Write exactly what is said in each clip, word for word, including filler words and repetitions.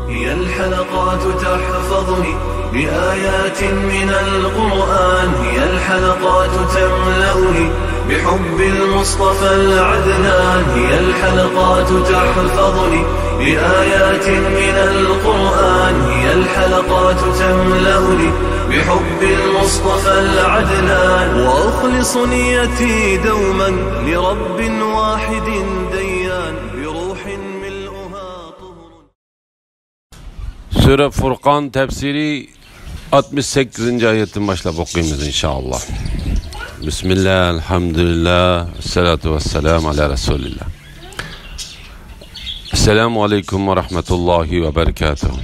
هي الحلقات تحفظني بآيات من القرآن، هي الحلقات تملأني بحب المصطفى العدنان، هي الحلقات تحفظني بآيات من القرآن، هي الحلقات تملأني بحب المصطفى العدنان، وأخلص نيتي دوما لرب واحد ديان، بروح ملؤها طهر. سۈرە فۇرقان تەپسىرى ئاتمىش سەككىزىنچى ئايەتتىن باشلاپ ئوقۇيمىز، ئىنشائاللا. بىسمىللا، ئەلھەمدۇلىللا، ۋەسسالاتۇ ۋەسسالامۇ ئالا رەسۇلىللا. ئەسسالامۇ ئەلەيكۇم ۋە رەھمەتۇللاھى ۋە بەرىكاتۇھ.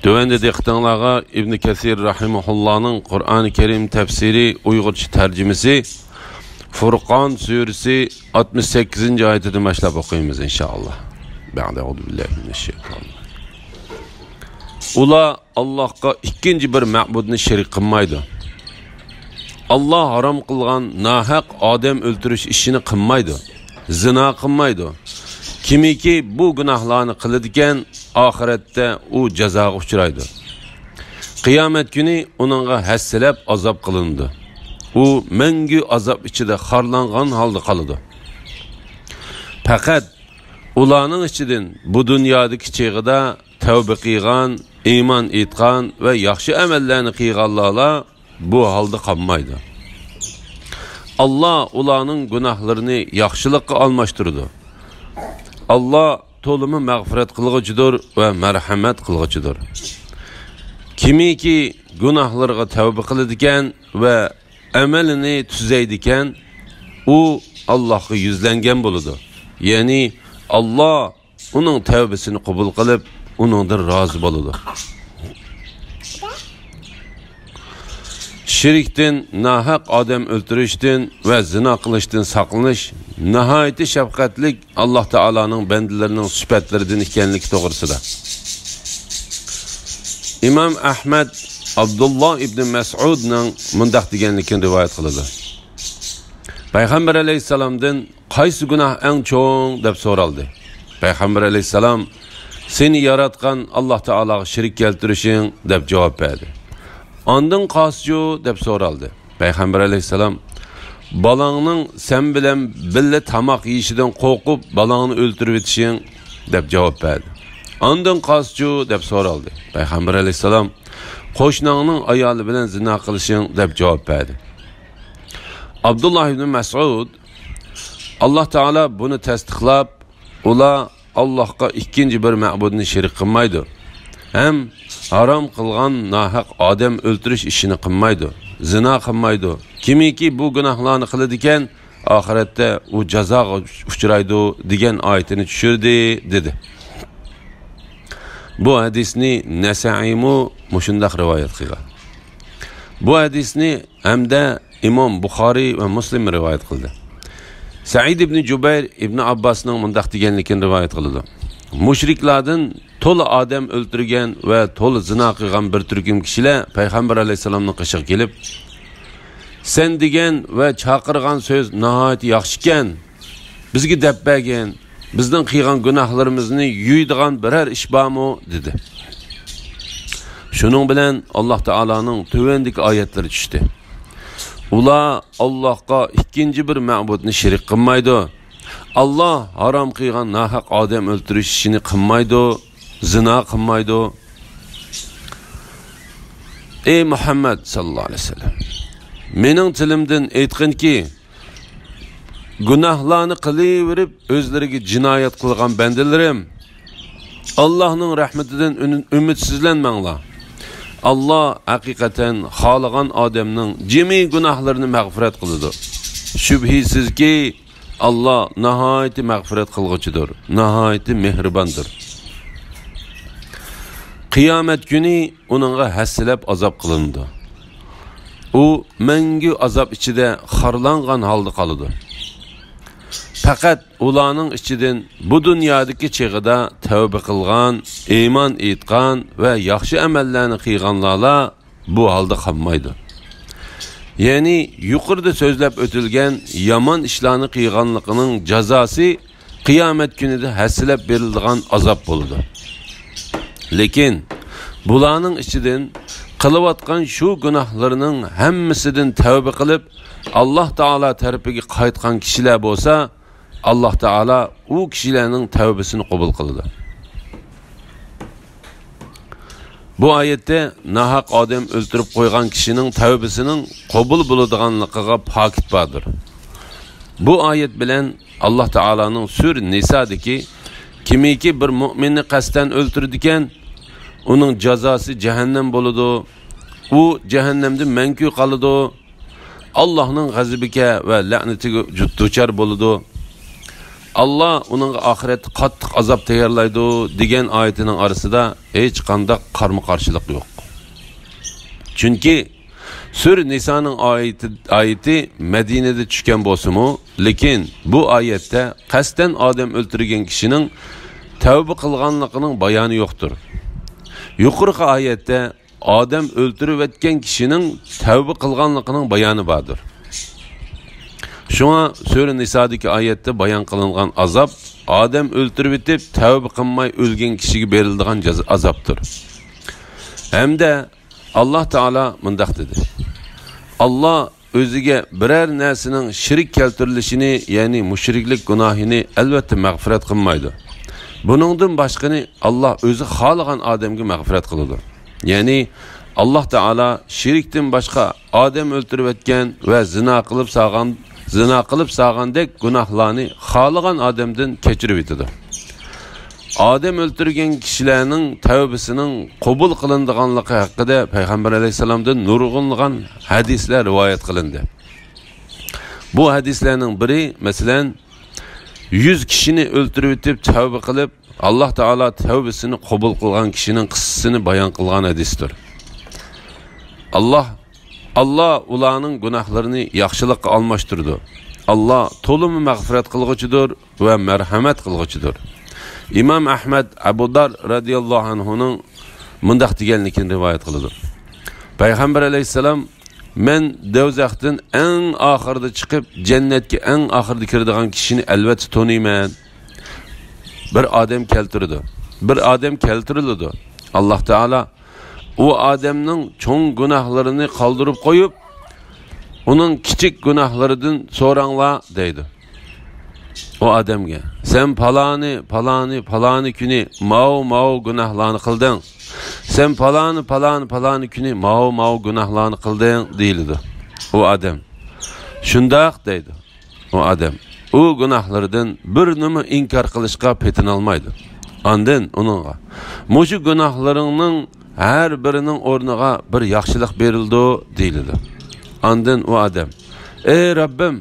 تۆۋەندە دىققىتىڭلارغا ئىبن كەسىر رەھىمەھۇللانىڭ قۇرئانى كەرىم تەپسىرى ئۇيغۇرچە تەرجىمىسى، فۇرقان سۈرىسى ئاتمىش سەككىزىنچى ئايىتىدىن باشلاپ ئوقۇيمىز، ئىنشائاللا. بەئدە، ئەئۇزۇ بىللاھى مىنەششەيتانىر رەجىم. ئۇلار ئاللاھقا ئىككىنچى بىر مەبۇدنى شېرىك قىلمايدۇ. ئاللاھ ھارام قىلغان ناھەق ئادەم ئۆلتۈرۈش ئىشىنى قىلمايدۇ. زىنا قىلمايدۇ. كىمكى بۇ گۇناھلارنى قىلىدىكەن، ئاخىرەتتە ئۇ جازاغا ئۇچرايدۇ. قىيامەت كۈنى ئۇنىڭغا ھەسسىلەپ ئازاب قىلىنىدۇ. ئۇ مەڭگۈ ئازاب ئىچىدە خارلانغان ھالدا قالىدۇ. پەقەت ئۇلارنىڭ ئىچىدىن بۇ دۇنيادىكى چېغىدا تەۋبە قىلغان، ئىمان ئېيتقان ۋە ياخشى ئەمەللەرنى قىلغانلارلا بۇ ھالدا قالمايدۇ. ئاللاھ ئۇلارنىڭ گۇناھلىرىنى ياخشىلىققا ئالماشتۇرىدۇ. ئاللاھ تولىمۇ مەغپىرەت قىلغۇچىدۇر ۋە مەرھەمەت قىلغۇچىدۇر. كىمكى گۇناھلىرىغا تەۋبە قىلىدىكەن ۋە ئەمەلىنى تۈزەيدىكەن، ئۇ ئاللاھقا يۈزلەنگەن بولىدۇ. يەنى ئاللاھ ئۇنىڭ تەۋبىسىنى قوبۇل قىلىپ، ئۇنىڭدىن رازى بولىدۇ. شېرىكتىن، ناھەق ئادەم ئۆلتۈرۈشتىن ۋە زىنا قىلىشتىن ساقلىنىش ناھايىتى شەپقەتلىك ئاللاھ تائالانىڭ بەندىلىرىنىڭ سۈپەتلىرىدىن ئىكەنلىكى توغرىسىدا ئىمام ئەھمەد ئابدۇللاھ ئىبنى مەسئۇدنىڭ مۇنداق دېگەنلىكىنى رىۋايەت قىلىدۇ. پەيغەمبەر ئەلەيھىسسالامدىن، «قايسى گۇناھ ئەڭ چوڭ؟» دەپ سورالدى. پەيغەمبەر ئەلەيھىسسالام، «سېنى ياراتقان ئاللاھ تائالاغا شېرىك كەلتۈرۈشۈڭ» دەپ جاۋاب بەردى. «ئاندىن قاسچۇ؟» دەپ سورالدى. پەيغەمبەر ئەلەيھىسسالام، «بالاڭنىڭ سەن بىلەن بىللە تاماق يېيىشىدىن قورقۇپ، بالاڭنى ئۆلتۈرۈۋېتىشىڭ» دەپ جاۋاب بەردى. «ئاندىن قاسچۇ؟» دەپ سورالدى. پەيغەمبەر ئەلەيھىسسالام، «قوشناڭنىڭ ئايالى بىلەن زىنا قىلىشىڭ» دەپ جاۋاب بەردى. ئابدۇللاھ ئىبنى مەسئۇد، ئاللاھ تائالا بۇنى تەستىقلاپ، ئۇلار ئاللاھقا ئىككىنچى بىر مەبۇدنى شېرىك قىلمايدۇ ھەم ھارام قىلغان ناھەق ئادەم ئۆلتۈرۈش ئىشىنى قىلمايدۇ، زىنا قىلمايدۇ. كىمكى بۇ گۇناھلارنى قىلىدىكەن، ئاخىرەتتە ئۇ جازاغا ئۇچرايدۇ، دېگەن ئايىتىنى چۈشۈردى، دېدى. بۇ ھەدىسنى نەسەئىيمۇ مۇشۇنداق رىۋايەت قىلغان. بۇ ھەدىسنى ھەمدە ئىمام بۇخارىي ۋە مۇسلىم رىۋايەت قىلدى. سەئىد ئىبنى جۇبەير ئىبنى ئابباسنىڭ مۇنداق دېگەنلىكىنى رىۋايەت قىلىدۇ: مۇشرىكلاردىن تولا ئادەم ئۆلتۈرگەن ۋە تولا زىنا قىلغان بىر تۈركۈم كىشىلەر پەيغەمبەر ئەلەيھىسسالامنىڭ قېشىغا كېلىپ، «سەن دېگەن ۋە چاقىرغان سۆز ناھايىتى ياخشىكەن. بىزگە دەپ بەرگىن، بىزنىڭ قىلغان گۇناھلىرىمىزنى يۇيىدىغان بىرەر ئىش بارمۇ؟» دېدى. شۇنىڭ بىلەن ئاللاھ تائالانىڭ تۆۋەندىكى ئايەتلىرى چۈشتى. ئۇلار ئاللاھقا ئىككىنچى بىر مەبۇدنى شېرىك قىلمايدۇ. ئاللاھ ھارام قىلغان ناھەق ئادەم ئۆلتۈرۈش ئىشىنى قىلمايدۇ، زىنا قىلمايدۇ. ئەي مۇھەممەد ساللاللاھۇ ئەلەيھى ۋەسەللەم، مېنىڭ تىلىمدىن ئېيتقىنكى، گۇناھلارنى قىلىۋېرىپ ئۆزلىرىگە جىنايەت قىلغان بەندىلىرىم، ئاللاھنىڭ رەھمىتىدىن ئۈن-، ئۈمىدسىزلەنمەڭلار. ئاللاھ ھەقىقەتەن خالىغان ئادەمنىڭ جىمى گۇناھلىرىنى مەغپىرەت قىلىدۇ. شۈبھىسىزكى، ئاللاھ ناھايىتى مەغپىرەت قىلغۇچىدۇر، ناھايىتى مېھرىباندۇر. قىيامەت كۈنى ئۇنىڭغا ھەسسىلەپ ئازاب قىلىنىدۇ. ئۇ مەڭگۈ ئازاب ئىچىدە خارلانغان ھالدا قالىدۇ. پەقەت ئۇلارنىڭ ئىچىدىن بۇ دۇنيادىكى چېغىدا تەۋبە قىلغان، ئىمان ئېيتقان ۋە ياخشى ئەمەللەرنى قىلغانلارلا بۇ ھالدا قالمايدۇ. يەنى يۇقىرىدا سۆزلەپ ئۆتۈلگەن يامان ئىشلارنى قىلغانلىقىنىڭ جازاسى قىيامەت كۈنىدە ھەسسىلەپ بېرىلىدىغان ئازاب بولىدۇ. لېكىن بۇلارنىڭ ئىچىدىن قىلىۋاتقان شۇ گۇناھلىرىنىڭ ھەممىسىدىن تەۋبە قىلىپ، ئاللاھ تائالا تەرىپىگە قايتقان كىشىلەر بولسا، ئاللاھ تائالا ئۇ كىشىلەرنىڭ تەۋبىسىنى قوبۇل قىلىدۇ. بۇ ئايەتتە ناھەق ئادەم ئۆلتۈرۈپ قويغان كىشىنىڭ تەۋبىسىنىڭ قوبۇل بولىدىغانلىقىغا پاكىت باردۇر. بۇ ئايەت بىلەن ئاللاھ تائالانىڭ سۈرە نىسادىكى، كىمكى بىر مۆمىننى قەستەن ئۆلتۈرىدىكەن، ئۇنىڭ جازاسى جەھەننەم بولىدۇ، ئۇ جەھەننەمدە مەڭگۈ قالىدۇ، ئاللاھنىڭ غەزىپىگە ۋە لەنىتىگە دۇچار بولىدۇ. ئاللاھ ئۇنىڭغا ئاخىرەتتە قاتتىق ئازاب تەييارلايدۇ دېگەن ئايىتىنىڭ ئارىسىدا ھېچقانداق قارمۇ-قارشىلىق يوق. چۈنكى سۈرە نىسانىڭ ئايىتى، ئايىتى مەدىنىدە چۈشكەن بولسىمۇ، لېكىن بۇ ئايەتتە قەستەن ئادەم ئۆلتۈرگەن كىشىنىڭ تەۋبە قىلغانلىقىنىڭ بايانى يوقتۇر. يۇقىرىقى ئايەتتە ئادەم ئۆلتۈرۈۋەتكەن كىشىنىڭ تەۋبە قىلغانلىقىنىڭ بايانى باردۇر. شۇڭا سۈرە نىسادىكى ئايەتتە بايان قىلىنغان ئازاب ئادەم ئۆلتۈرۈۋېتىپ تەۋبە قىلماي ئۆلگەن كىشىگە بېرىلىدىغان جازا، ئازابتۇر. ھەمدە ئاللاھ تائالا مۇنداق دېدى: ئاللاھ ئۆزىگە بىرەر نەرسىنىڭ شېرىك كەلتۈرۈلۈشىنى، يەنى مۇشرىكلىق گۇناھىنى ئەلۋەتتە مەغپىرەت قىلمايدۇ. بۇنىڭدىن باشقىنى ئاللاھ ئۆزى خالىغان ئادەمگە مەغپىرەت قىلىدۇ. يەنى ئاللاھ تائالا شېرىكتىن باشقا ئادەم ئۆلتۈرۈۋەتكەن ۋە زىنا قىلىپ سالغان، زىنا قىلىپ سالغاندەك گۇناھلارنى خالىغان ئادەمدىن كەچۈرۈۋېتىدۇ. ئادەم ئۆلتۈرگەن كىشىلەرنىڭ تەۋبىسىنىڭ قوبۇل قىلىنىدىغانلىقى ھەققىدە پەيغەمبەر ئەلەيھىسسالامدىن نۇرغۇنلىغان ھەدىسلەر رىۋايەت قىلىندى. بۇ ھەدىسلەرنىڭ بىرى، مەسىلەن، يۈز كىشىنى ئۆلتۈرۈۋېتىپ تەۋبە قىلىپ، ئاللاھ تائالا تەۋبىسىنى قوبۇل قىلغان كىشىنىڭ قىسسىسىنى بايان قىلغان ھەدىستۇر. ئاللاھ، ئاللاھ ئۇلارنىڭ گۇناھلىرىنى ياخشىلىققا ئالماشتۇرىدۇ. ئاللاھ تولىمۇ مەغپىرەت قىلغۇچىدۇر ۋە مەرھەمەت قىلغۇچىدۇر. ئىمام ئەھمەد ئەبۇ دار رەزىياللاھۇ ئەنھۇنىڭ مۇنداق دېگەنلىكىنى رىۋايەت قىلىدۇ. پەيغەمبەر ئەلەيھىسسالام: مەن دوزاختىن ئەڭ ئاخىرىدا چىقىپ، جەننەتكە ئەڭ ئاخىرىدا كىرىدىغان كىشىنى ئەلۋەتتە تونۇيمەن. بىر ئادەم كەلتۈرىدۇ. بىر ئادەم كەلتۈرۈلىدۇ. ئاللاھ تائالا ئۇ ئادەمنىڭ چوڭ گۇناھلىرىنى قالدۇرۇپ قويۇپ، ئۇنىڭ كىچىك گۇناھلىرىدىن سوراڭلار دەيدۇ. ئۇ ئادەمگە، سەن پالانى، پالانى، پالانى كۈنى ماۋۇ، ماۋۇ گۇناھلارنى قىلدىڭ. سەن پالانى، پالانى، پالانى كۈنى ماۋۇ، ماۋۇ گۇناھلارنى قىلدىڭ دېيىلىدۇ. ئۇ ئادەم، شۇنداق دەيدۇ. ئۇ ئادەم ئۇ گۇناھلىرىدىن بىرنىمۇ ئىنكار قىلىشقا پېتىنالمايدۇ. ئاندىن ئۇنىڭغا، مۇشۇ گۇناھلىرىڭنىڭ ھەر بىرىنىڭ ئورنىغا بىر ياخشىلىق بېرىلىدۇ دېيىلىدۇ. ئاندىن ئۇ ئادەم، ئەي رەببىم،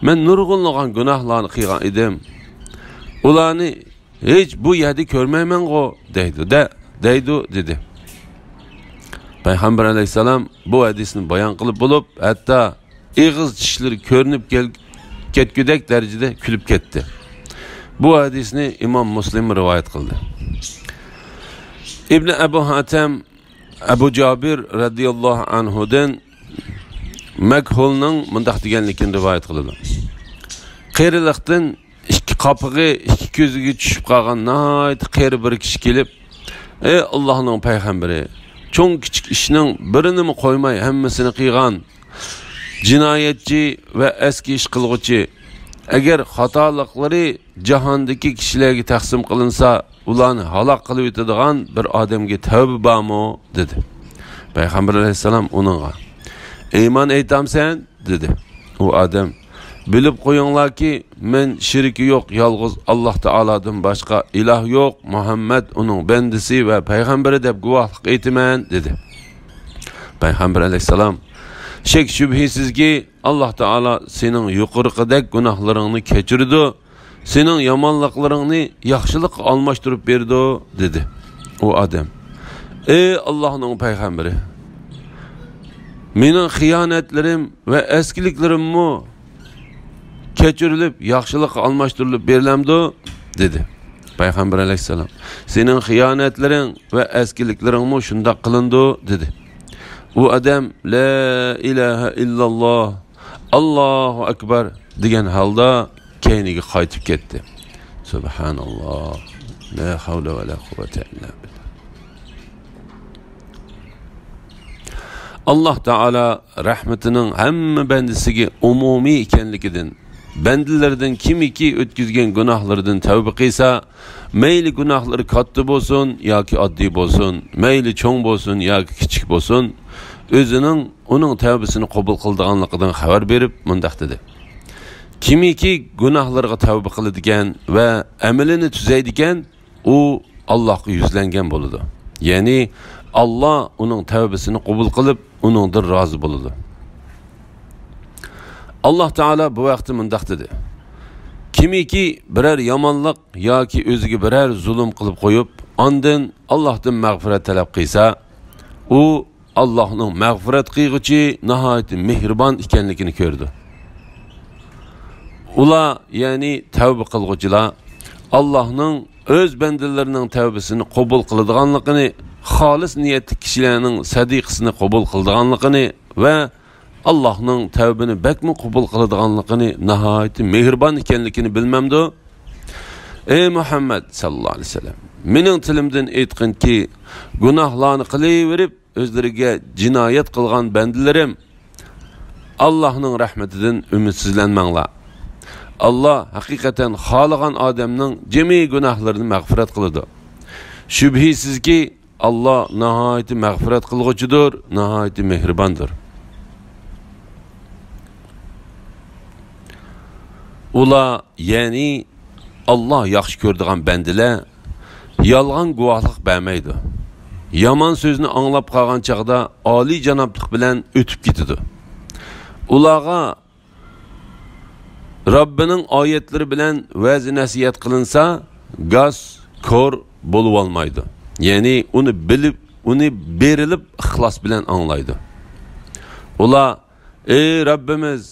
مەن نۇرغۇنلىغان گۇناھلارنى قىلغان ئىدىم. ئۇلارنى ھېچ بۇ يەردە كۆرمەيمەنغۇ دەيدۇ، دە، دەيدۇ دېدى. پەيغەمبەر ئەلەيھىسسالام بۇ ھەدىسنى بايان قىلىپ بولۇپ، ھەتتا ئېغىز چىشلىرى كۆرۈنۈپ كەل-، كەتكۈدەك دەرىجىدە كۈلۈپ كەتتى. بۇ ھەدىسنى ئىمام مۇسلىم رىۋايەت قىلدى. ئىبنى ئەبۇ ھاتەم ئەبۇ جابىر رەزىياللاھۇ ئەنھۇدىن مەكھۇلنىڭ مۇنداق دېگەنلىكىنى رىۋايەت قىلىدۇ. قېرىلىقتىن ئىككى قاپىقى ئىككى كۆزىگە چۈشۈپ قالغان ناھايىتى قېرى بىر كىشى كېلىپ، ئەي ئاللاھنىڭ پەيغەمبىرى، چوڭ كىچىك ئىشنىڭ بىرىنىمۇ قويماي ھەممىسىنى قىلغان جىنايەتچى ۋە ئەسكى ئىش قىلغۇچى، ئەگەر خاتالىقلىرى جاھاندىكى كىشىلەرگە تەقسىم قىلىنسا، ئۇلارنى ھالاك قىلىۋېتىدىغان بىر ئادەمگە تەۋبە بارمۇ؟ دېدى. پەيغەمبەر ئەلەيھىسسالام ئۇنىڭغا، ئىمان ئېيتامسەن؟ دېدى. ئۇ ئادەم، بىلىپ قويۇڭلاركى، مەن شېرىكى يوق يالغۇز ئاللاھ تائالادىن باشقا ئىلاھ يوق، مۇھەممەد ئۇنىڭ بەندىسى ۋە پەيغەمبىرى دەپ گۇۋاھلىق ئېيتىمەن، دېدى. پەيغەمبەر ئەلەيھىسسالام، شەك-شۈبھىسىزكى، ئاللاھ تائالا سېنىڭ يۇقىرىقىدەك گۇناھلىرىڭنى كەچۈرىدۇ، سېنىڭ يامانلىقلىرىڭنى ياخشىلىققا ئالماشتۇرۇپ بېرىدۇ، دېدى. ئۇ ئادەم، ئەي ئاللاھنىڭ پەيغەمبىرى، مېنىڭ خىيانەتلىرىم ۋە ئەسكىلىكلىرىممۇ كەچۈرۈلۈپ، ياخشىلىققا ئالماشتۇرۇلۇپ بېرىلەمدۇ؟ دېدى. پەيغەمبەر ئەلەيھىسسالام، سېنىڭ خىيانەتلىرىڭ ۋە ئەسكىلىكلىرىڭمۇ شۇنداق قىلىنىدۇ، دېدى. ئۇ ئادەم، لا ئىلاھە ئىللاللاھ، ئاللاھۇ ئەكبەر دېگەن ھالدا كەينىگە قايتىپ كەتتى. سۇبھاناللاھ. لا ھەۋلە ۋە لا قۇۋۋەتە ئىللا بىللاھ. ئاللاھ تائالا رەھمىتىنىڭ ھەممە بەندىسىگە ئومۇمىي ئىكەنلىكىدىن، بەندىلەردىن كىمكى ئۆتكۈزگەن گۇناھلىرىدىن تەۋبە قىلسا، مەيلى گۇناھلىرى كاتتا بولسۇن ياكى ئاددىي بولسۇن، مەيلى چوڭ بولسۇن ياكى كىچىك بولسۇن، ئۆزىنىڭ ئۇنىڭ تەۋبىسىنى قوبۇل قىلىدىغانلىقىدىن خەۋەر بېرىپ مۇنداق دېدى: كىمكى گۇناھلىرىغا تەۋبە قىلىدىكەن ۋە ئەمىلىنى تۈزەيدىكەن، ئۇ ئاللاھقا يۈزلەنگەن بولىدۇ. يەنى ئاللاھ ئۇنىڭ تەۋبىسىنى قوبۇل قىلىپ، ئۇنىڭدىن رازى بولىدۇ. ئاللاھ تائالا بۇ ھەقتە مۇنداق دېدى: كىمكى بىرەر يامانلىق ياكى ئۆزىگە بىرەر زۇلۇم قىلىپ قويۇپ، ئاندىن ئاللاھتىن مەغپىرەت تەلەپ قىلسا، ئۇ ئاللاھنىڭ مەغپىرەت قىلغۇچى، ناھايىتى مېھرىبان ئىكەنلىكىنى كۆرىدۇ. ئۇلار، يەنى تەۋبە قىلغۇچىلار، ئاللاھنىڭ ئۆز بەندىلىرىنىڭ تەۋبىسىنى قوبۇل قىلىدىغانلىقىنى، خالىس نىيەتلىك كىشىلەرنىڭ سەدىقىسىنى قوبۇل قىلىدىغانلىقىنى ۋە ئاللاھنىڭ تەۋبىنى بەكمۇ قوبۇل قىلىدىغانلىقىنى، ناھايىتى مېھرىبان ئىكەنلىكىنى بىلمەمدۇ؟ ئەي مۇھەممەد ساللاللاھۇ ئەلەيھى ۋەسەللەم، مېنىڭ تىلىمدىن ئېيتقىنكى، گۇناھلارنى قىلىۋېرىپ، ئۆزلىرىگە جىنايەت قىلغان بەندىلىرىم، ئاللاھنىڭ رەھمىتىدىن ئۈمىدسىزلەنمەڭلار. ئاللاھ ھەقىقەتەن خالىغان ئادەمنىڭ جىمى گۇناھلىرىنى مەغپىرەت قىلىدۇ. شۈبھىسىزكى، ئاللاھ ناھايىتى مەغپىرەت قىلغۇچىدۇر، ناھايىتى مېھرىباندۇر. ئۇلار، يەنى ئاللاھ ياخشى كۆرىدىغان بەندىلەر يالغان گۇۋاھلىق بەرمەيدۇ. يامان سۆزنى ئاڭلاپ قالغان چاغدا ئالىيجانابلىق بىلەن ئۆتۈپ كېتىدۇ. ئۇلارغا رەببىنىڭ ئايەتلىرى بىلەن ۋەز-نەسىھەت قىلىنسا، گاس، كور بولۇۋالمايدۇ. يەنى ئۇنى بىلىپ، ئۇنى بېرىلىپ ئىخلاس بىلەن ئاڭلايدۇ. ئۇلار، ئەي رەببىمىز،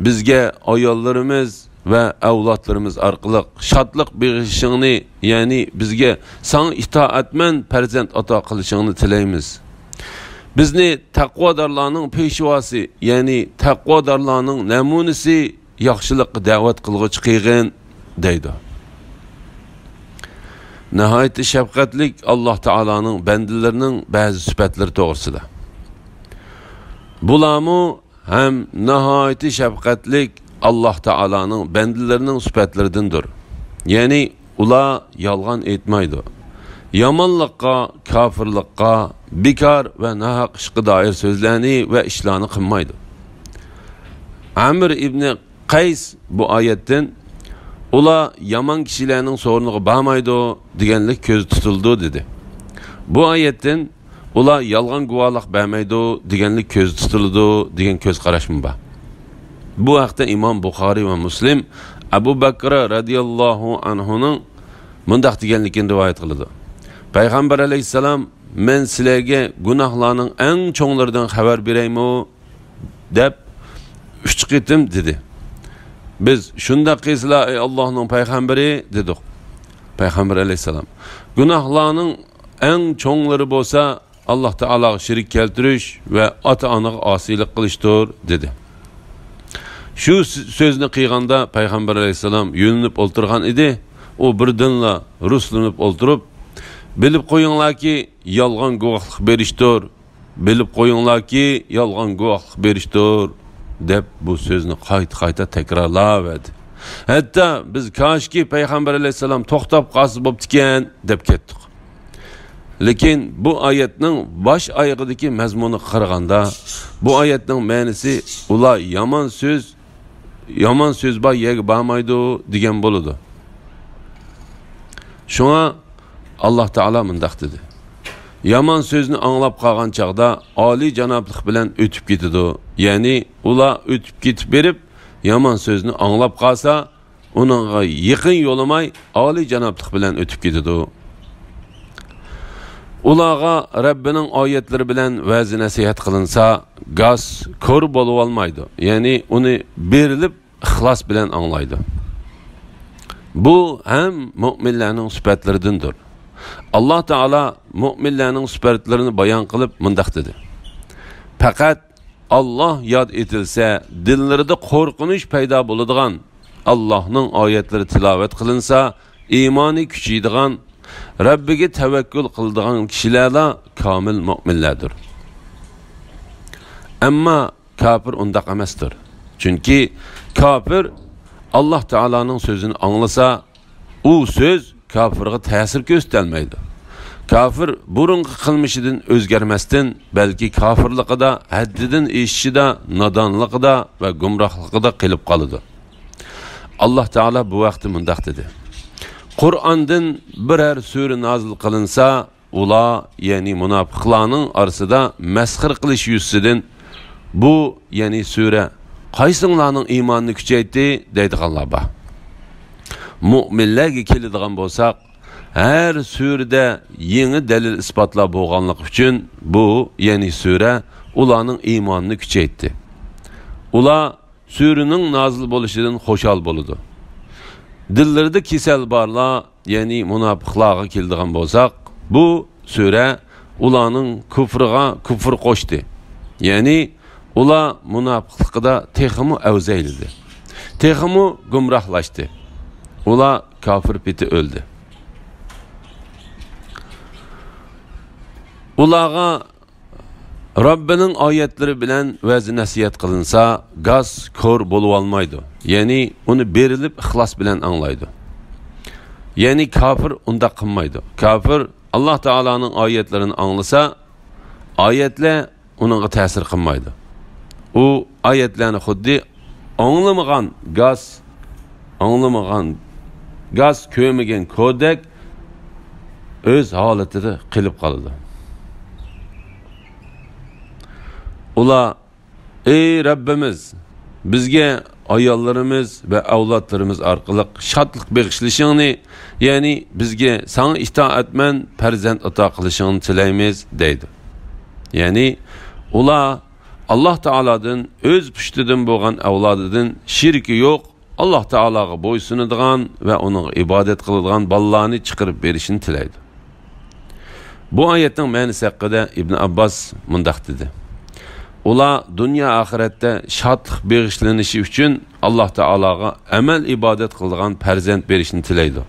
بىزگە ئاياللىرىمىز ۋە ئەۋلادلىرىمىز ئارقىلىق شادلىق بېغىشلىشىڭنى، يەنى بىزگە ساڭا ئىتائەتمەن پەرزەنت ئاتا قىلىشىڭنى تىلەيمىز. بىزنى تەقۋادارلارنىڭ پېشۋاسى، يەنى تەقۋادارلارنىڭ نەمۇنىسى، ياخشىلىققا دەۋەت قىلغۇچى قىلغىن، دەيدۇ. ناھايىتى شەپقەتلىك ئاللاھ تائالانىڭ بەندىلىرىنىڭ بەزى سۈپەتلىرى توغرىسىدا. بۇلارمۇ ھەم ناھايىتى شەپقەتلىك ئاللاھ تائالانىڭ بەندىلىرىنىڭ سۈپەتلىرىدىندۇر. يەنى ئۇلار يالغان ئېيتمايدۇ. يامانلىققا، كاپىرلىققا، بىكار ۋە ناھەق ئىشقا دائىر سۆزلەرنى ۋە ئىشلارنى قىلمايدۇ. ئەمر ئىبنى قەيس بۇ ئايەتتىن، ئۇلار يامان كىشىلەرنىڭ سورۇنىغا بارمايدۇ دېگەنلىك كۆزدە تۇتۇلىدۇ، دېدى. بۇ ئايەتتىن، ئۇلار يالغان گۇۋاھلىق بەرمەيدۇ دېگەنلىك كۆزدە تۇتۇلىدۇ دېگەن كۆز قاراشمۇ بار. بۇ ھەقتە ئىمام بۇخارىي ۋە مۇسلىم ئەبۇ بەكرە رەزىياللاھۇ ئەنھۇنىڭ مۇنداق دېگەنلىكىنى رىۋايەت قىلىدۇ. پەيغەمبەر ئەلەيھىسسالام، مەن سىلەرگە گۇناھلارنىڭ ئەڭ چوڭلىرىدىن خەۋەر بېرەيمۇ؟ دەپ ئۈچ قېتىم دېدى. بىز، شۇنداق قىلسىلا، ئەي ئاللاھنىڭ پەيغەمبىرى، دېدۇق. پەيغەمبەر ئەلەيھىسسالام، گۇناھلارنىڭ ئەڭ چوڭلىرى بولسا، ئاللاھ تائالاغا شېرىك كەلتۈرۈش ۋە ئاتا-ئانىغا ئاسىيلىق قىلىشتۇر، دېدى. شۇ س-، سۆزنى قىلغاندا پەيغەمبەر ئەلەيھىسسالام يۆلىنىپ ئولتۇرغان ئىدى. ئۇ بىردىنلا رۇسلىنىپ ئولتۇرۇپ، بىلىپ قويۇڭلاركى، يالغان گۇۋاھلىق بېرىشتۇر، بىلىپ قويۇڭلاركى، يالغان گۇۋاھلىق بېرىشتۇر، دەپ بۇ سۆزنى قايتا-قايتا تەكرارلاۋەردى. ھەتتا بىز، كاشكى پەيغەمبەر ئەلەيھىسسالام توختاپ قالسا بوپتىكەن، دەپ كەتتۇق. لېكىن بۇ ئايەتنىڭ باش ئايىغىدىكى مەزمۇنىغا قارىغاندا، بۇ ئايەتنىڭ مەنىسى، ئۇلار يامان سۆز، يامان سۆز بار يەرگە بارمايدۇ، دېگەن بولىدۇ. شۇڭا ئاللاھ تائالا مۇنداق دېدى: يامان سۆزنى ئاڭلاپ قالغان چاغدا ئالىيجانابلىق بىلەن ئۆتۈپ كېتىدۇ. يەنى ئۇلار ئۆتۈپ كېتىپ بېرىپ، يامان سۆزنى ئاڭلاپ قالسا، ئۇنىڭغا يېقىن يولىماي، ئالىيجانابلىق بىلەن ئۆتۈپ كېتىدۇ. ئۇلارغا رەببىنىڭ ئايەتلىرى بىلەن ۋەز-نەسىھەت قىلىنسا، گاس، كور بولۇۋالمايدۇ. يەنى ئۇنى بېرىلىپ ئىخلاس بىلەن ئاڭلايدۇ. بۇ ھەم مۆمىنلەرنىڭ سۈپەتلىرىدىندۇر. ئاللاھ تائالا مۆمىنلەرنىڭ سۈپەتلىرىنى بايان قىلىپ مۇنداق دېدى: پەقەت ئاللاھ ياد ئېتىلسە، دىللىرىدا قورقۇنچ پەيدا بولىدىغان، ئاللاھنىڭ ئايەتلىرى تىلاۋەت قىلىنسا، ئىمانى كۈچىيىدىغان، رەببىگە تەۋەككۈل قىلىدىغان كىشىلەرلا كامىل مۆمىنلەردۇر. ئەمما كاپىر ئۇنداق ئەمەستۇر. چۈنكى كاپىر ئاللاھ تائالانىڭ سۆزىنى ئاڭلىسا، ئۇ سۆز كاپىرغا تەسىر كۆرسىتەلمەيدۇ. كاپىر بۇرۇنقى قىلمىشىدىن ئۆزگەرمەستىن، بەلكى كاپىرلىقىدا، ھەددىدىن ئېشىشىدا، نادانلىقىدا ۋە گۇمراھلىقىدا قېلىپ قالىدۇ. ئاللاھ تائالا بۇ ھەقتە مۇنداق دېدى: قۇرئاندىن بىرەر سۈرە نازىل قىلىنسا، ئۇلار، يەنى مۇناپىقلارنىڭ ئارىسىدا مەسخىرە قىلىش يۈزىسىدىن، بۇ، يەنى سۈرە، قايسىڭلارنىڭ ئىمانىنى كۈچەيتتى دەيدىغانلار بار. مۆمىنلەرگە كېلىدىغان بولساق، ھەر سۈرىدە يېڭى دەلىل-ئىسپاتلار بولغانلىقى ئۈچۈن، بۇ، يەنى سۈرە، ئۇلارنىڭ ئىمانىنى كۈچەيتتى. ئۇلار سۈرىنىڭ نازىل بولۇشىدىن خۇشال بولىدۇ. دىللىرىدا كېسەل بارلار، يەنى مۇناپىقلارغا كېلىدىغان بولساق، بۇ سۈرە ئۇلارنىڭ كۇفرىغا كۇفر قوشتى. يەنى ئۇلار مۇناپىقلىقىدا تېخىمۇ ئەۋزەيلىدى. تېخىمۇ گۇمراھلاشتى. ئۇلار كاپىر پېتى ئۆلدى. ئۇلارغا رەببىنىڭ ئايەتلىرى بىلەن ۋەز-نەسىھەت قىلىنسا، گاس كور بولۇۋالمايدۇ. يەنى ئۇنى بېرىلىپ ئىخلاس بىلەن ئاڭلايدۇ. يەنى كاپىر ئۇنداق قىلمايدۇ. كاپىر ئاللاھ تائالانىڭ ئايەتلىرىنى ئاڭلىسا، ئايەتلەر ئۇنىڭغا تەسىر قىلمايدۇ. ئۇ ئايەتلەرنى خۇددى ئاڭلىمىغان گاس، ئاڭلىمىغان گاس، كۆرمىگەن كوردەك ئۆز ھالىتىدە قېلىپ قالىدۇ. ئۇلار، ئەي رەببىمىز، بىزگە ئاياللىرىمىز ۋە ئەۋلادلىرىمىز ئارقىلىق شادلىق بېغىشلىشىڭنى، يەنى بىزگە ساڭا ئىتائەتمەن پەرزەنت ئاتا قىلىشىڭنى تىلەيمىز، دەيدۇ. يەنى ئۇلار ئاللاھ تائالادىن ئۆز پۇشتىدىن بولغان ئەۋلادىدىن شېرىكى يوق، ئاللاھ تائالاغا بويسۇنىدىغان ۋە ئۇنىڭغا ئىبادەت قىلىدىغان بالىلارنى چىقىرىپ بېرىشىنى تىلەيدۇ. بۇ ئايەتنىڭ مەنىسى ھەققىدە ئىبن ئابباس مۇنداق دېدى: ئۇلار دۇنيا ئاخىرەتتە شادلىق بېغىشلىنىشى ئۈچۈن ئاللاھ تائالاغا ئەمەل ئىبادەت قىلىدىغان پەرزەنت بېرىشنى تىلەيدۇ.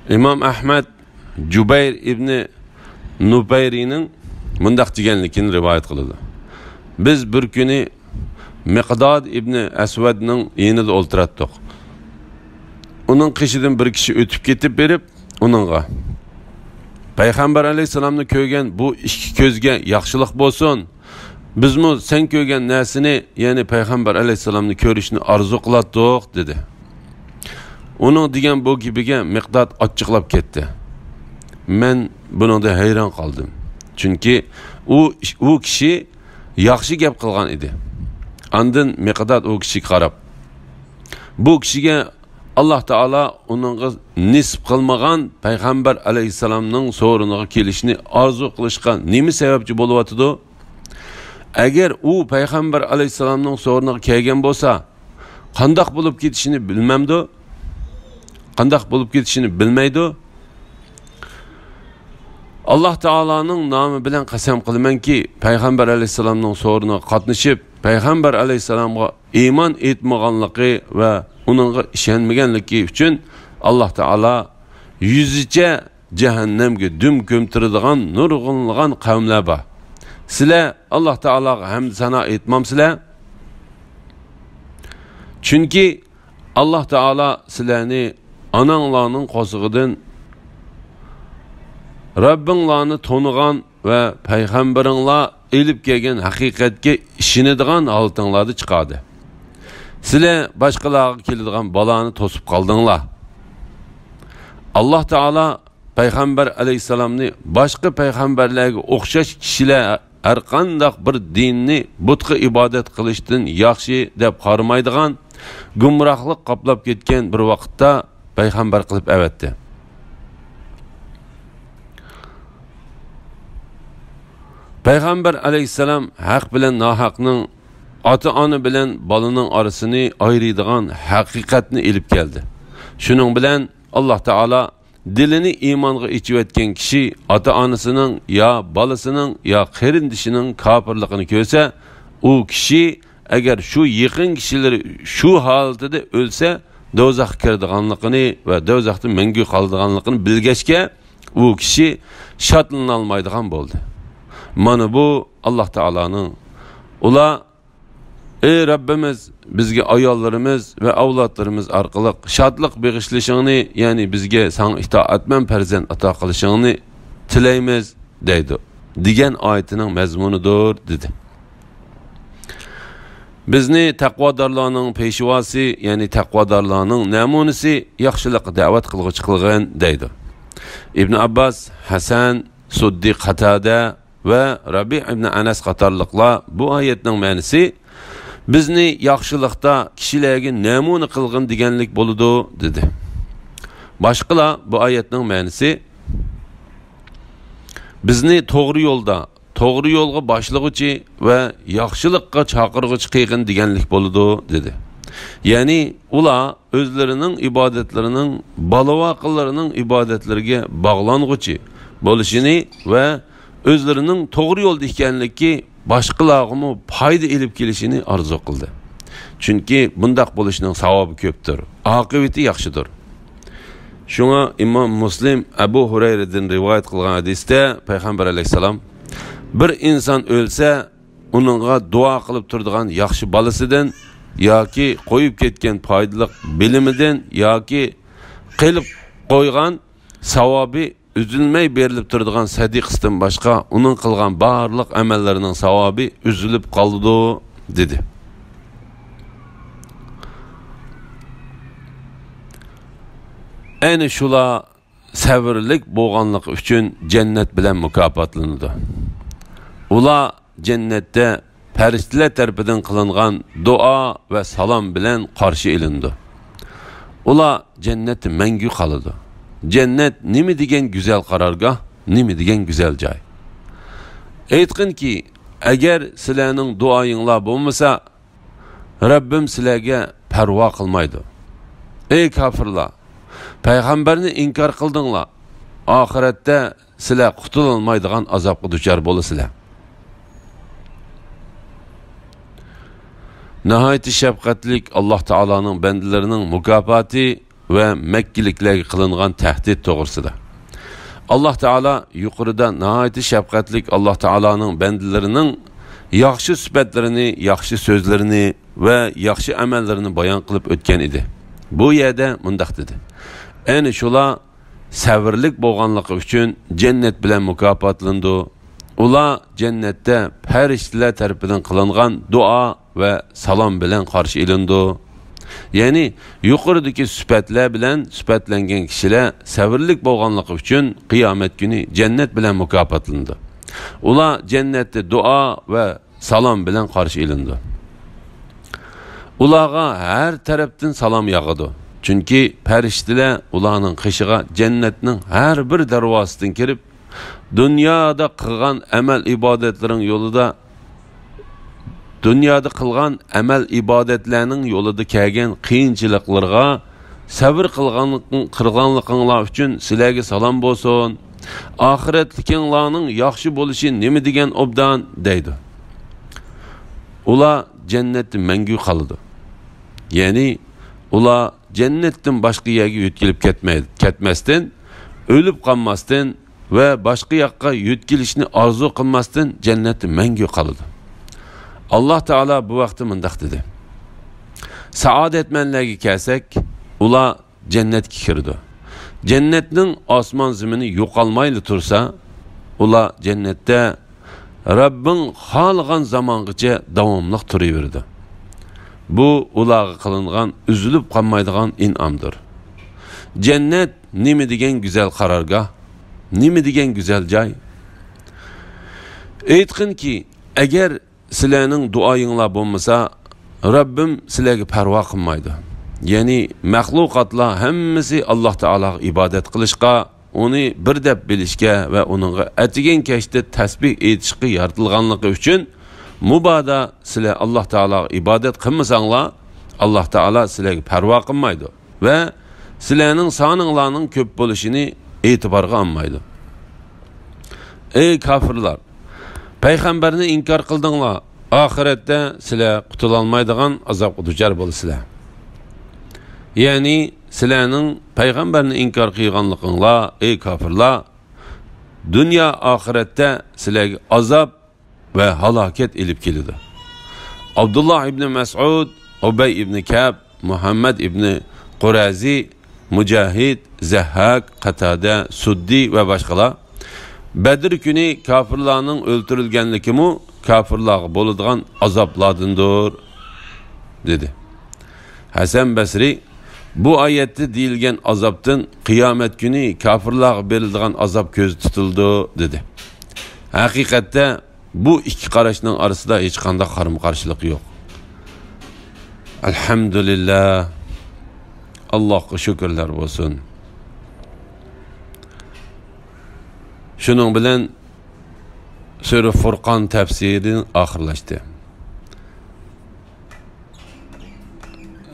ئىمام ئەھمەد جۇبەير ئىبنى نۇپەيرىنىڭ مۇنداق دېگەنلىكىنى رىۋايەت قىلىدۇ: بىز بىر كۈنى مىقداد ئىبنى ئەسۋەدنىڭ يېنىدا ئولتۇراتتۇق. ئۇنىڭ قېشىدىن بىر كىشى ئۆتۈپ كېتىپ بېرىپ، ئۇنىڭغا، پەيغەمبەر ئەلەيھىسسالامنى كۆرگەن بۇ ئىككى كۆزگە ياخشىلىق بولسۇن. بىزمۇ سەن كۆرگەن نەرسىنى، يەنى پەيغەمبەر ئەلەيھىسسالامنى كۆرۈشنى ئارزۇ قىلاتتۇق، دېدى. ئۇنىڭ دېگەن بۇ گېپىگە مىقداد ئاچچىقلاپ كەتتى. مەن بۇنىڭدىن ھەيران قالدىم. چۈنكى ئۇ، ئۇ كىشى ياخشى گەپ قىلغان ئىدى. ئاندىن مىقداد ئۇ كىشىگە قاراپ، بۇ كىشىگە ئاللاھ تائالا ئۇنىڭغا نېسىپ قىلمىغان پەيغەمبەر ئەلەيھىسسالامنىڭ سورۇنىغا كېلىشنى ئارزۇ قىلىشقا نېمە سەۋەبچى بولۇۋاتىدۇ؟ ئەگەر ئۇ پەيغەمبەر ئەلەيھىسسالامنىڭ سورۇنىغا كەلگەن بولسا، قانداق بولۇپ كېتىشىنى بىلمەمدۇ؟ قانداق بولۇپ كېتىشىنى بىلمەيدۇ. ئاللاھ تائالانىڭ نامى بىلەن قەسەم قىلىمەنكى، پەيغەمبەر ئەلەيھىسسالامنىڭ سورۇنىغا قاتنىشىپ، پەيغەمبەر ئەلەيھىسسالامغا ئىمان ئېيتمىغانلىقى ۋە ئۇنىڭغا ئىشەنمىگەنلىكى ئۈچۈن ئاللاھ تائالا يۈزىچە جەھەننەمگە دۈم كۆمتۈرىدىغان نۇرغۇنلىغان قەۋملەر بار. سىلەر ئاللاھ تائالاغا ھەمدۇ سانا ئېيتمامسىلەر؟ چۈنكى ئاللاھ تائالا سىلەرنى ئاناڭلارنىڭ قورسىقىدىن رەببىڭلارنى تونۇغان ۋە پەيغەمبىرىڭلار ئېلىپ كەلگەن ھەقىقەتكە ئىشىنىدىغان ھالىتىڭلاردا چىقاردى. سىلەر باشقىلارغا كېلىدىغان بالانى توسۇپ قالدىڭلار. ئاللاھ تائالا پەيغەمبەر ئەلەيھىسسالامنى باشقا پەيغەمبەرلەرگە ئوخشاش كىشىلەر ھەرقانداق بىر دىننى بۇتقا ئىبادەت قىلىشتىن ياخشى دەپ قارىمايدىغان، گۇمراھلىق قاپلاپ كەتكەن بىر ۋاقىتتا پەيغەمبەر قىلىپ ئەۋەتتى. پەيغەمبەر ئەلەيھىسسالام ھەق بىلەن ناھەقنىڭ، ئاتا-ئانا بىلەن بالىنىڭ ئارىسىنى ئايرىيدىغان ھەقىقەتنى ئېلىپ كەلدى. شۇنىڭ بىلەن ئاللاھ تائالا دىلىنى ئىمانغا ئېچىۋەتكەن كىشى ئاتا-ئانىسىنىڭ يا بالىسىنىڭ يا قېرىندىشىنىڭ كاپىرلىقىنى كۆرسە، ئۇ كىشى ئەگەر شۇ يېقىن كىشىلىرى شۇ ھالىتىدە ئۆلسە، دوزاخقا كىرىدىغانلىقىنى ۋە دوزاختا مەڭگۈ قالىدىغانلىقىنى بىلگەچكە، ئۇ كىشى شادلىنالمايدىغان بولدى. مانا بۇ ئاللاھ تائالانىڭ، ئۇلار، ئەي رەببىمىز، بىزگە ئاياللىرىمىز ۋە ئەۋلادلىرىمىز ئارقىلىق شادلىق بېغىشلىشىڭنى، يەنى بىزگە ساڭا ئىتائەتمەن پەرزەنت ئاتا قىلىشىڭنى تىلەيمىز، دەيدۇ، دېگەن ئايىتىنىڭ مەزمۇنىدۇر، دېدى. بىزنى تەقۋادارلارنىڭ پېشۋاسى، يەنى تەقۋادارلارنىڭ نەمۇنىسى، ياخشىلىققا دەۋەت قىلغۇچى قىلغىن، دەيدۇ. ئىبن ئابباس، ھەسەن، سۇددى قاتادە ۋە رەبىئ ئىبن ئەنەس قاتارلىقلار بۇ ئايەتنىڭ مەنىسى، بىزنى ياخشىلىقتا كىشىلەرگە نەمۇنە قىلغىن دېگەنلىك بولىدۇ، دېدى. باشقىلار بۇ ئايەتنىڭ مەنىسى، بىزنى توغرا يولدا، توغرا يولغا باشلىغۇچى ۋە ياخشىلىققا چاقىرغۇچى قىلغىن دېگەنلىك بولىدۇ، دېدى. يەنى ئۇلار ئۆزلىرىنىڭ ئىبادەتلىرىنىڭ بالىۋاقىلىرىنىڭ ئىبادەتلىرىگە باغلانغۇچى بولۇشىنى ۋە ئۆزلىرىنىڭ توغرا يولدا ئىكەنلىكى باشقىلارغىمۇ پايدا ئېلىپ كېلىشىنى ئارزۇ قىلدى. چۈنكى بۇنداق بولۇشنىڭ ساۋابى كۆپتۇر، ئاقىۋىتى ياخشىدۇر. شۇڭا ئىمام مۇسلىم ئەبۇ ھۇرەيرىدىن رىۋايەت قىلغان ھەدىستە پەيغەمبەر ئەلەيھىسسالام، بىر ئىنسان ئۆلسە، ئۇنىڭغا دۇئا قىلىپ تۇرىدىغان ياخشى بالىسىدىن ياكى قويۇپ كەتكەن پايدىلىق بىلىمىدىن ياكى قىلىپ قويغان ساۋابى ئۈزۈلمەي بېرىلىپ تۇرىدىغان سەدىقىسىدىن باشقا ئۇنىڭ قىلغان بارلىق ئەمەللىرىنىڭ ساۋابى ئۈزۈلۈپ قالىدۇ، دېدى. ئەنە شۇلار سەۋرلىك بولغانلىقى ئۈچۈن جەننەت بىلەن مۇكاپاتلىنىدۇ. ئۇلار جەننەتتە پەرىشتىلەر تەرىپىدىن قىلىنغان دۇئا ۋە سالام بىلەن قارشى ئېلىنىدۇ. ئۇلار جەننەتتە مەڭگۈ قالىدۇ. جەننەت نېمە دېگەن گۈزەل قارارگاھ، نېمە دېگەن گۈزەل جاي. ئېيتقىنكى، ئەگەر سىلەرنىڭ دۇئايىڭلار بولمىسا، رەببىم سىلەرگە پەرۋا قىلمايدۇ. ئەي كاپىرلار، پەيغەمبەرنى ئىنكار قىلدىڭلار، ئاخىرەتتە سىلەر قۇتۇلالمايدىغان ئازابقا دۇچار بولىسىلەر. ناھايىتى شەپقەتلىك ئاللاھ تائالانىڭ بەندىلىرىنىڭ مۇكاپاتى ۋە مەككىلىكلەرگە قىلىنغان تەھدىت توغرىسىدا. ئاللاھ تائالا يۇقىرىدا ناھايىتى شەپقەتلىك ئاللاھ تائالانىڭ بەندىلىرىنىڭ ياخشى سۈپەتلىرىنى، ياخشى سۆزلىرىنى ۋە ياخشى ئەمەللىرىنى بايان قىلىپ ئۆتكەن ئىدى. بۇ يەردە مۇنداق دېدى: ئەنە شۇلار سەۋرلىك بولغانلىقى ئۈچۈن جەننەت بىلەن مۇكاپاتلىنىدۇ. ئۇلار جەننەتتە پەرىشتىلەر تەرىپىدىن قىلىنغان دۇئا ۋە سالام بىلەن قارشى ئېلىنىدۇ. يەنى يۇقىرىدىكى سۈپەتلەر بىلەن سۈپەتلەنگەن كىشىلەر سەۋرلىك بولغانلىقى ئۈچۈن قىيامەت كۈنى جەننەت بىلەن مۇكاپاتلىنىدۇ. ئۇلار جەننەتتە دۇئا ۋە سالام بىلەن قارشى ئېلىنىدۇ. ئۇلارغا ھەر تەرەپتىن سالام ياغىدۇ. چۈنكى پەرىشتىلەر ئۇلارنىڭ قېشىغا جەننەتنىڭ ھەر بىر دەرۋازىسىدىن كىرىپ، دۇنيادا قىلغان ئەمەل ئىبادەتلىرىڭ يولىدا، دۇنيادا قىلغان ئەمەل ئىبادەتلەرنىڭ يولىدا كەلگەن قىيىنچىلىقلىرىغا سەۋر قىلغان، قىلغانلىقىڭلار ئۈچۈن سىلەرگە سالام بولسۇن. ئاخىرەتلىكىڭلارنىڭ ياخشى بولۇشى نېمە دېگەن ئوبدان، دەيدۇ. ئۇلار جەننەتتە مەڭگۈ قالىدۇ. يەنى ئۇلار جەننەتتىن باشقا يەرگە يۆتكىلىپ كەتمەي-، كەتمەستىن، ئۆلۈپ قالماستىن، ۋە باشقا ياققا يۆتكىلىشنى ئارزۇ قىلماستىن جەننەتتە مەڭگۈ قالىدۇ. ئاللاھ تائالا بۇ ھەقتە مۇنداق دېدى: سائادەتمەنلەرگە كەلسەك، ئۇلار جەننەتكە كىرىدۇ. جەننەتنىڭ ئاسمان زېمىنى يوقالمايلا تۇرسا، ئۇلار جەننەتتە رەببىڭ خالىغان زامانغىچە داۋاملىق تۇرۇۋېرىدۇ. بۇ ئۇلارغا قىلىنغان ئۈزۈلۈپ قالمايدىغان ئىنئامدۇر. جەننەت نېمە دېگەن گۈزەل قارارگاھ، نېمە دېگەن گۈزەل جاي! ئېيتقىنكى، ئەگەر سىلەرنىڭ دۇئايىڭلار بولمىسا، رەببىم سىلەرگە پەرۋا قىلمايدۇ. يەنى مەخلۇقاتلار ھەممىسى ئاللاھ تائالاغا ئىبادەت قىلىشقا، ئۇنى بىر دەپ بىلىشكە ۋە ئۇنىڭغا ئەتىگەن كەچتە تەسبىھ ئېيتىشقا يارىتىلغانلىقى ئۈچۈن، مۇبادا سىلەر ئاللاھ تائالاغا ئىبادەت قىلمىساڭلار، ئاللاھ تائالا سىلەرگە پەرۋا قىلمايدۇ ۋە سىلەرنىڭ سانىڭلارنىڭ كۆپ بولۇشىنى ئېتىبارغا ئالمايدۇ. ئەي كاپىرلار! پەيغەمبەرنى ئىنكار قىلدىڭلار، ئاخىرەتتە سىلەر قۇتۇلالمايدىغان ئازابقا دۇچار بولىسىلەر. يەنى سىلەرنىڭ پەيغەمبەرنى ئىنكار قىلغانلىقىڭلار، ئەي كاپىرلار، دۇنيا ئاخىرەتتە سىلەرگە ئازاب ۋە ھالاكەت ئېلىپ كېلىدۇ. ئابدۇللا ئىبنى مەسئۇد، ئۇبەي ئىبنى كەب، مۇھەممەد ئىبنى قۇرەزى، مۇجاھىد، زەھھاك، قاتادە، سۇددى ۋە باشقىلار، بەدر كۈنى كاپىرلارنىڭ ئۆلتۈرۈلگەنلىكىمۇ كاپىرلارغا بولىدىغان ئازابلاردىندۇر، دېدى. ھەسەن بەسرى، بۇ ئايەتتە دېيىلگەن ئازابتىن قىيامەت كۈنى كاپىرلارغا بېرىلىدىغان ئازاب كۆزدە تۇتۇلىدۇ، دېدى. ھەقىقەتتە، بۇ ئىككى قاراشنىڭ ئارىسىدا ھېچقانداق قارىمۇ قارشىلىق يوق. ئەلھەمدۇلىللا. ئاللاھقا شۈكۈرلەر بولسۇن. شۇنىڭ بىلەن سۈرە فۇرقان تەپسىرى ئاخىرلاشتى.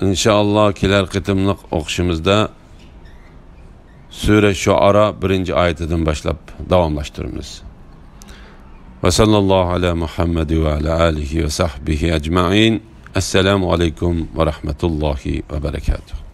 ئىنشائاللا، كېلەر قېتىملىق ئوقۇشىمىزدا سۈرە شۇئارا بىرىنچى ئايىتىدىن باشلاپ داۋاملاشتۇرىمىز. ۋە ساللاللاھۇ ئەلا مۇھەممەد ۋە ئەلا ئالىھى ۋە سەھبىھى ئەجمەئىن. ئەسسالامۇ ئەلەيكۇم ۋە رەھمەتۇللاھى ۋە بەرەكاتۇھ.